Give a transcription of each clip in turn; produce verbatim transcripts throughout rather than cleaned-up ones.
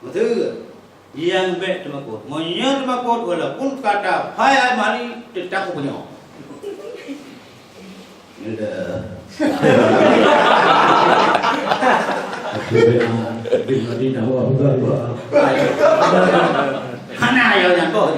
Beutôi. Nyang bèk teumakot. Meunyoe teumakot, walaupun ka taphai hai mari, teutap geupeunyoe. Nyoe dah. Hana ayo nyang boh.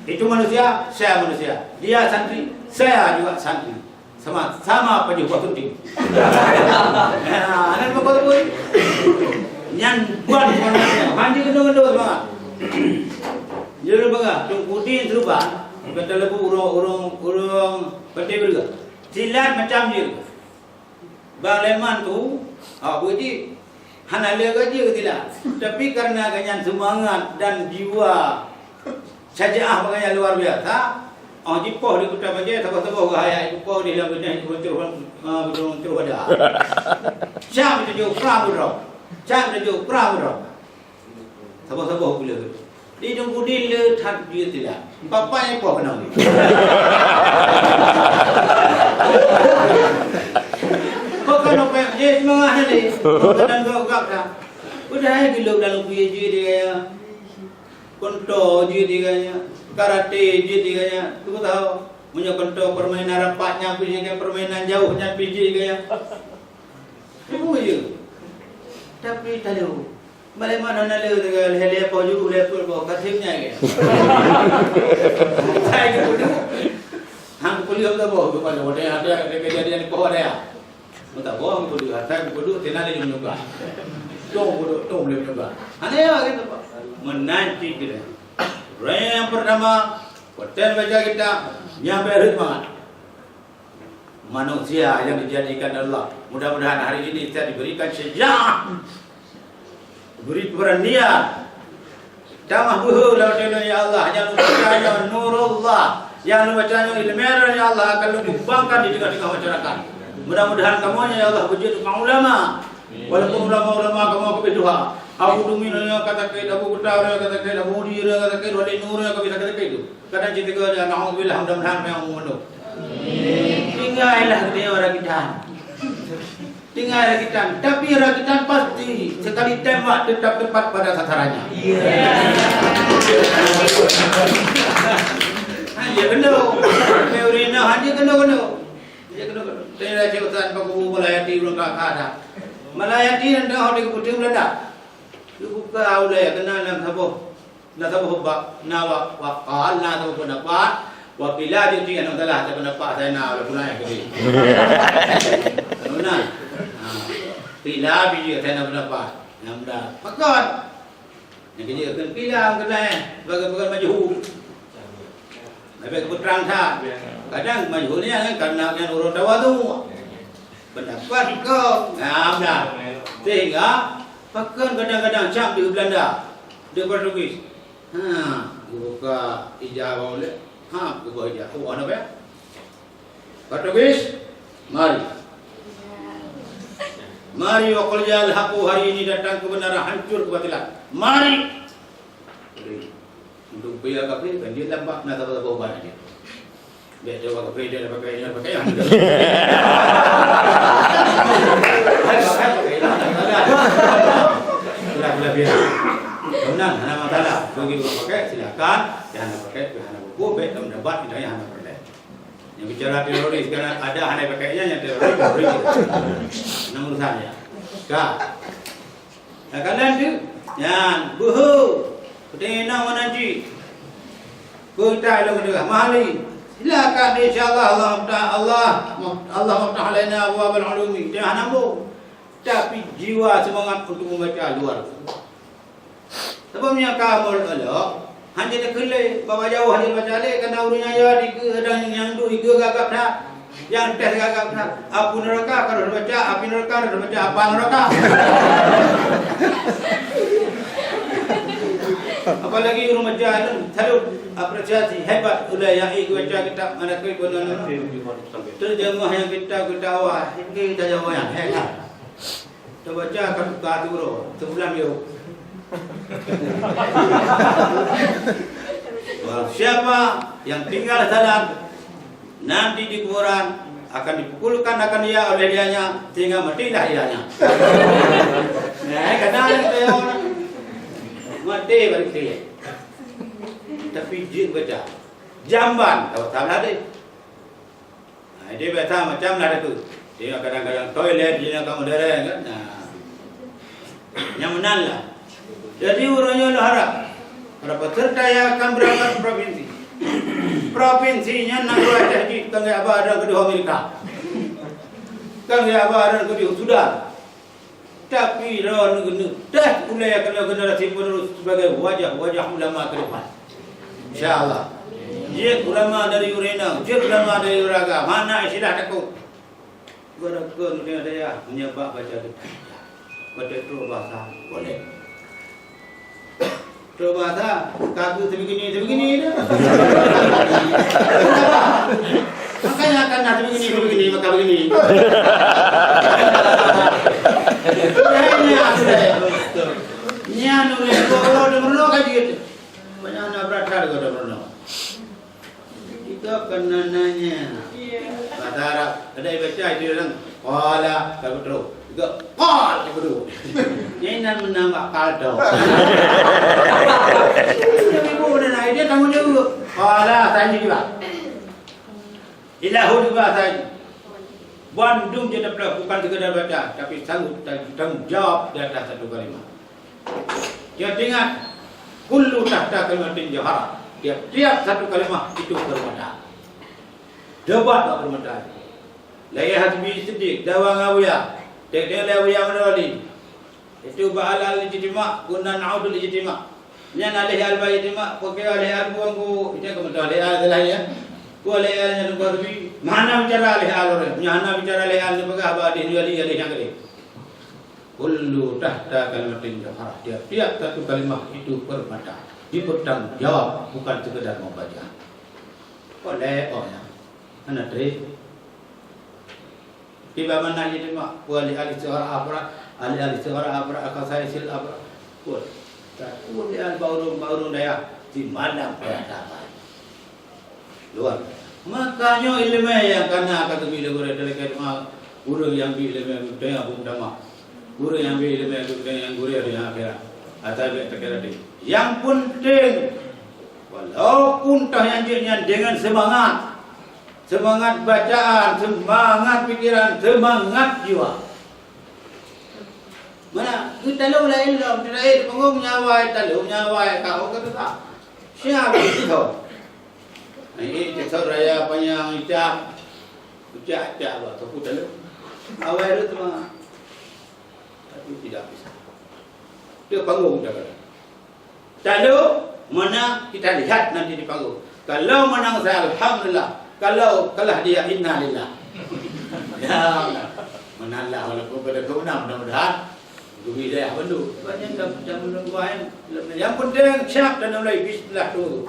Itu manusia, saya manusia. Dia santri, saya juga santri. Sama, sama pajoh bak sunting. Nah, aneuk muda tu. Nyan ban semangatnya. Hana keunoe-keunoe semangat. Jeuet peugah, Teungku Din Seuruban, kata leubeh ureueng, ureueng, ureueng Pantai Beureue. Silat macam jeuet. Bang Leman tu, awak beuji. Hana lé gaji keu silat. Tapi karena gobnyan seumangat dan jiwa syajaah gobnyan luar biasa, oh, jipoh di Kuta Banjai, saboh-saboh geuhayat jipoh di lam beuneh, jipoh terus, ah, gedong terus ada. Siap tuju prang beudroe. Siap tuju prang beudroe. Saboh-saboh gula. Di Teungku Din le that jeuet silat. Papa nyang poh keunoe. Kok kan opai, eh, semangat tadi. Kok kan gok-gok dah. Udah, eh, gila dalam kuye jeuet dia. Konto jeuet di gaya, karate jeuet di gaya. Tu tahu, meunyoe konto permainan rapat nyan pih jeuet gaya, permainan jauh nyan pih jeuet gaya. Itu je. Tapi tahu, bagaimana nala dengan leher-leher poh juru leher poh kasih nyan gaya. Saya ni pun hang kuliah tu boh, tu pada wadah ada kejadian di poh ada. Meutabong peuduek, asai peuduek, sinan lé meunyoe. Tong peuduek, tong lé meunyoe. Hana ya, gitu, Pak. Meunan cit keunan. Ureueng nyang pertama, watèe baca kitab, nyang bèk rhot mangat. Manusia yang dijadikan Allah. Mudah-mudahan hari ini kita diberikan syajaah. Beri keberanian. Tamah beuhe lam donya, ya Allah. Nyang neubaca nyoe nurullah. Nyang neubaca nyoe ileumèe, ya Allah, akan lôn kembangkan di tengah-tengah masyarakat. Mudah-mudahan kamoe, ya Allah, beujeuet tukang ulama. Walaupun ulama-ulama kamoe ka tuha. Abu Dumi nyoe ka sakét, Abu Kuta nyoe ka sakét, Abu Mudi nyoe ka sakét, Wali Nur nyoe ka bisa sakét tu. Kadang cit teugah, naudzubillah, mudah-mudahan meunyoe. Tinggai lah geutanyoe rakitan. Tinggai rakitan, tapi rakitan pasti sekali tembak tetap tepat pada sasarannya. Iya. Hanya kena. Teori nah hanya kena-kena. Hanya kena-kena. Saya dah cakap Ustaz Pak Guru Malayati belum tak ada. Malayati dah dah di keputing Belanda. Dibuka ulai kena dalam saboh. Na saboh bab, na wa-, wakal, na saboh pendapat, wa qila jeuet cit aneuk salah, ada pendapat saya na, walaupun laén keudeh. Anu na. Ha. Qila biji saya na pendapat. Nyang beuna. Pakon. Nyang keujeuet keu qila, keu laén, sebagai, sebagai majhul. Leubeh keu peutrang that. Kadang majhul nyan kan karena nyan ureueng tawadhu. Pendapat kau, nah, benar. Sehingga, pakon kadang-kadang cap di Belanda, di Portugis. Ha, geubuka ija bak ulèe. Ha, geuboh ija. Oh, hana bèe. Portugis, mari. Mari, wa qul ja'al haqqu, hari ini datang kebenaran, hancur kebatilan. Mari. Untuk bela kafé, kan dia lambat nak tahu-tahu banyak dia. Dia jawab kafé, dia dah pakai, dia dah pakai. Itulah kelebihan. Menang, hana masalah. Bagi orang pakai, silakan. Yang hana pakai, hana buku, baik dalam debat, kita yang hana pernah. Yang bicara teroris, kan ada hana pakainya, yang teroris, teroris. Nama urusannya. Kak. Takalon teuk, nyan, beuhe, peutinang meunan cit. Peue ta lôn deuh, Mahali. Silakan, insya Allah, Allah mufta-, Allah muf-, Allah muftah alaina abwabal ulumi. Jangan hambung. Tapi jiwa semangat untuk membaca luar. Sebab nyan ka amal Allah. Hana jeuet keu lé, bak jaweueb hana jeuet baca lé, karena ureueng nyang ya dikeue dan nyang duek dikeue gagap that. Nyang teuh gagap that. Api neraka ka rhoh baca, api neraka rhoh baca, apa neraka. Apalagi ureueng baca tu, salut, apresiasi, hebat, ulai nyang ék baca kitab mana ke guna. Terjemah nyang kitab, kitab awak, ini kita jawab nyang hebat. Tabaca ka tuka tu bro, sebulan dia. Barang siapa yang tinggal salat, nanti di kuburan akan dipukulkan akan dia oleh dianya, sehingga matilah ianya. Nah, kata dia orang. Eh, bari kuteubiet. Tapi jeuet baca. Jamban, tahu salah deh. Nah, jadi biasa macam lah tu. Dia kadang-kadang toilet, dia nak modern kan. Nah. Nyang meunan lah. Jadi ureueng nyoe lôn harap para peserta yang akan berangkat ke provinsi. Provinsi nyan nanggroe Aceh jih, kan geuba dan keudeh Amerika. Kan geuba dan keudeh Sudan. Tapi droeneuh keuneuk teuh ulée keu generasi penerus sebagai wajah-wajah ulama ke depan. Insya Allah. Jeuet ulama dari ureueng inong, jeuet ulama dari ureueng agam, hana istilah takot. Geureukon ureueng dayah meunyoe bak baca kitab. Baca trok bahasa, boleh. Trok bahasa, ka keu sibegini-sibegini dah. Makanya kan dah sibegini-sibegini, maka begini. Nyan uleh guru deungon ka jeuet. Banyak anak berat hal guru deungon. Itu kan nanya. Bahasa Arab. Ada yang baca itu orang. Qala, tak betul. Juga qal, tak betul. Ini nan menambah qal tu. Ibu dan ayah dia tanggung jawab. Qala, tanya juga. Ilahu juga tanya. Bandum je dapat bukan sekadar baca, tapi sanggup tanggung jawab di atas satu kalimah. Dia ingat, kullu tahta kalimatin jauharah. Tiap-tiap satu kalimah itu permata. Debat bak permata. Lagée hasbi siddiq, dawa ngon buya. Tek-tek lé buya meudawali. Itu bak al-al ijtima, kunna na'udul ijtima. Nyan alih al bak ijtima, pokok alih al buang bu. Itu keumeutoh alih al lain ya. Ku alih al nyan buat bi. Mana bicara alih al orang? Nyan hana bicara alih al ni peugah bak alih dua alih, alih nyang gede. Kullu tahta kalimatin jauharah. Tiap-tiap satu kalimah itu permata. Dipertanggungjawab, bukan sekedar membaca. Oleh oh ya. Hana trik. Kiban mana jiteumak, peue ahli-ahli istigharah afrad, ahli-ahli istigharah afrad, al-khasaisil afrad. Peue? Satu di al baurung-baurung dayah di malam peradaban. Luar biasa. Makanya ilmu yang kana kata bila gurih terkait ma ureueng yang bi ilmu yang gurih yang bung dama. Gurih yang bi ilmu yang gurih yang gurih di akhirat. Atau bi akhirat. Yang penting walaupun tah yang jeuet nyan dengan semangat. Semangat bacaan, semangat pikiran, semangat jiwa. Mana? Geutalô laén lom, teunaéh di punggong nyawa, talô nyawa, ka oh ka teuka. Siapa itu? Nah, ini kisah raya panjang icak, icak-icak bah, teuku talô. Awai tu semangat. Tapi tidak bisa. Dia panggung dia kata. Lalu menang kita lihat nanti di panggung. Kalau menang saya alhamdulillah. Kalau kalah dia innalillah. Ya, menang lah walaupun pada kau menang mudah-mudahan. Gumi dayah bandum. Banyak dah dah menunggu lain. Yang penting siap dan mulai bismillah tu.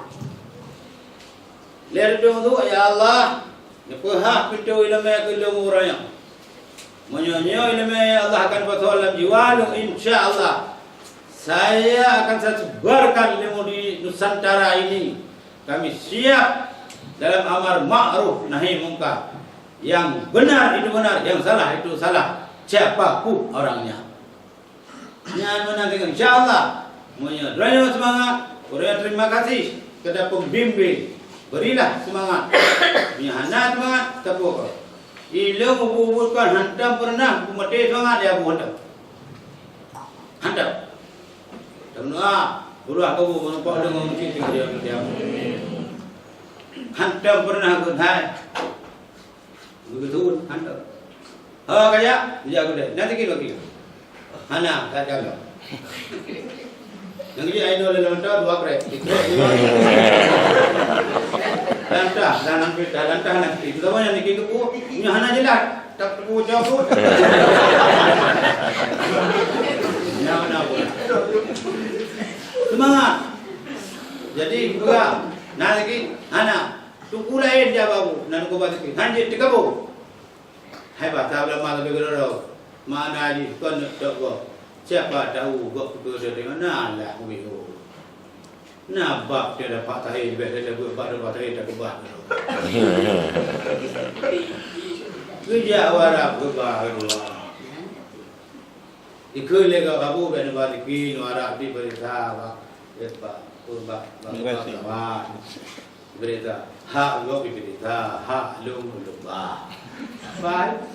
Lé reudong tu, ya Allah, neupeuhah pintoe ileumé keu lôn uroe nyoe. Meunyoe nyoe ileumé Allah akan pasoe lam jiwa lôn, insya Allah, saya akan saya sebarkan ilmu di Nusantara ini. Kami siap dalam amar ma'ruf nahi mungkar. Yang benar itu benar, yang salah itu salah. Siapa pun orangnya. Nyan meunan teuka, insya Allah. Meunyoe droeneuh seumangat, ureueng terima kasih kepada pembimbing. Berilah semangat. Meunyoe hana semangat, teupeue. Ileueng ubu-ubu kan hantom peureunah beumaté semangat ya bu hantom. Hantom. Hantom doa. Ulah kabu meunumpak deungon cit tinggal dia. Hantom peureunah gun hai. Beutôi, hantom. Ha, kaya, dia gudai. Nanti kita kira. Hana, tak jaga. Yang dia ayo dalam motor dua krek. Lantah, dan hampir dah lantah nanti. Kita banyak ni kita bu, ini hana jelas. Tak bu jawab bu. Ya, mana bu? Semangat. Jadi, buka. Nah, lagi, hana. Tuku lain dia baru. Nan ko batu. Hanjit teuka bu. Hai bah, ta ulama leubeh keudroe. Makna jih kon neuk tok gob. Siapa tahu gob kutu seutengah na lah kubihu. Na bab dia dapat tahi leubeh daripada bab dapat tahi tak kebah. Kejak warab kebah dua. Ikeu lé gob kabu bak neuba tiki neuarab di barisa bak. Bak, bak, bak, bak, bak, bak. Berita. Hak lôn berita, hak lôn lôn ba. Baik.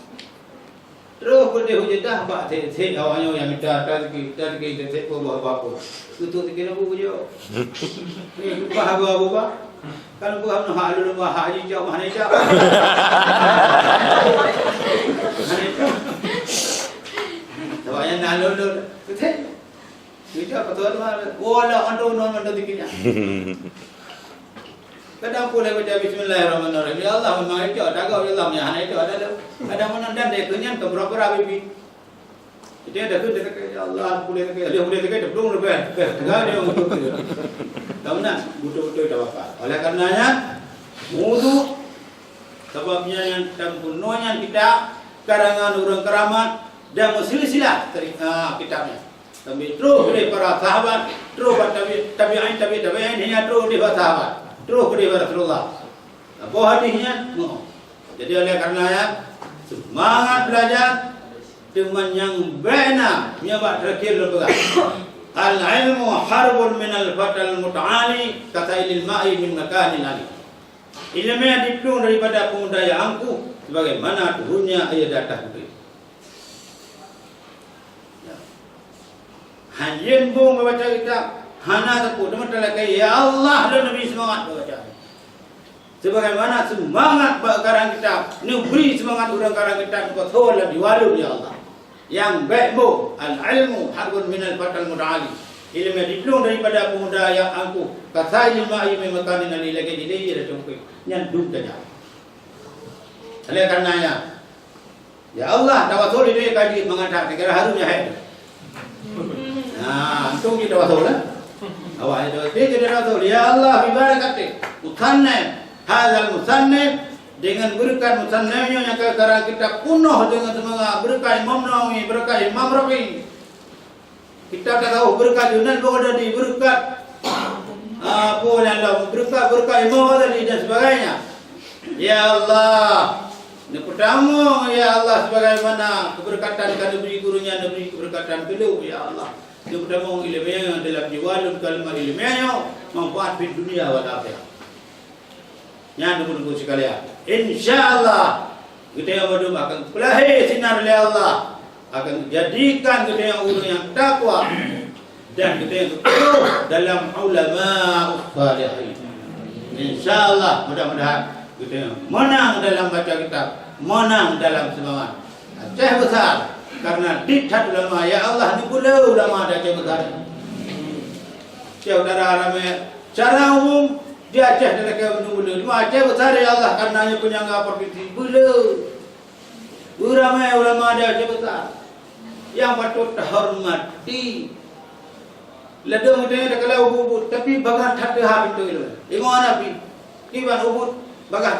Terus keudeh hujatah bak thek-thek awak nyoe nyang mita tazki, tazki thek-thek peue bah apa. Keutuk tazki lampu kujok. Eh, bah apa, apa, bah? Kan buah nyoe hak lôn ba, hak jijak mah hana jijak. Hana jijak. Awak nyan na lôn, lôn. Betul? Jijak betul mah. Wala antu non antu dikit nyan. Kadang pulai baca bismillahirrahmanirrahim. Ya Allah, memang itu ada gau, ya Allah, yang hana itu ada tu. Kadang mana dan dia kenyang ke pura-pura bibi. Jadi ada tu dia kata, "Ya Allah, pulai kata, dia pulai kata, dia belum lepas." Eh, tinggal dia untuk tu. Tahu nak? Betul-betul tak apa. Oleh karenanya, wudu sebabnya yang dan gunanya kita karangan orang keramat dan silsilah teri-, ah, kitabnya. Sampai terus keudeh para sahabat, terus bak tabi-, tabi'in, tabi' tabi'in, hingga terus keudeh bak sahabat, terus keudeh bak Rasulullah. Apa hadisnya? Mo. Jadi oleh karena ya, semangat belajar, teuma nyang bena, nyoe bak terakhir lôn peugah. Al-ilmu harbun minal fatal muta'ali, kasailil ma'i min makanin ali. Ileumèe diplueng daripada pemuda nyang angkuh, sebagaimana turunnya air di atas bukit. Ya. Hanjeuet bong baca kitab, hana teupeu, teuma talakèe, "Ya Allah, lôn neubri seumangat baca." Sebagaimana seumangat bak karang kitab, neubri seumangat ureueng karang kitab, neupasoe lam jiwa lôn, ya Allah. Nyang bèk bong, al-ilmu harbun minal fatal muta'ali. Ileumèe diplueng daripada pemuda nyang angkuh, kasailil ma'i min makanin ali, lagèe jideh ie dari teungku. Nyan dum tajak. Oleh karenanya, ya Allah, tawasul di dunia kaji mengatakan segala harum ya hai. Nah, untung kita tawasul lah. Awak itu dia jadi tawasul. Ya Allah, bi barakatik musannif, hadzal musannif, dengan berkat musannifnya yang sekarang kita penuh dengan semangat, berkat Imam Nawawi, berkat Imam Rafi. Kita tak tahu berkat Yunan, berkat di berkat, ah, apa yang Allah berkat, berkat Imam Ghazali dan sebagainya. Ya Allah, neupeutamu, ya Allah, sebagaimana keberkatan ka neubri gurunyan, neubri keberkatan keu lôn, ya Allah. Neupeutamu ileumèe dalam jiwa lôn, kalimat ileumèe nyoe manfaat fid dunya wal akhirah. Nyan teungku-teungku sekalian, insya Allah, geutanyoe mandum akan geupeuleubeh sinan lé Allah, akan geujadikan geutanyoe ureueng nyang takwa, dan geutanyoe geupeureuh dalam ulama salihin. Insya Allah, mudah-mudahan geutanyoe meunang dalam baca kitab, meunang dalam seumangat. Aceh besar, karena di that ulama, ya Allah, neupeuleueh ulama di Aceh besar. Aceh Utara ramè, secara umum, di Aceh talakèe meunurun. Cuma Aceh besar, ya Allah, karena nyoe penyangga provinsi, beu le. Beu ramè ulama di Aceh besar nyang patut tahormati. Ladôm geutanyoe takalon ubit-ubit, tapi bagaih that teuhah pintoe ilèe. Imoe Nabi, kiban ubit, bagaih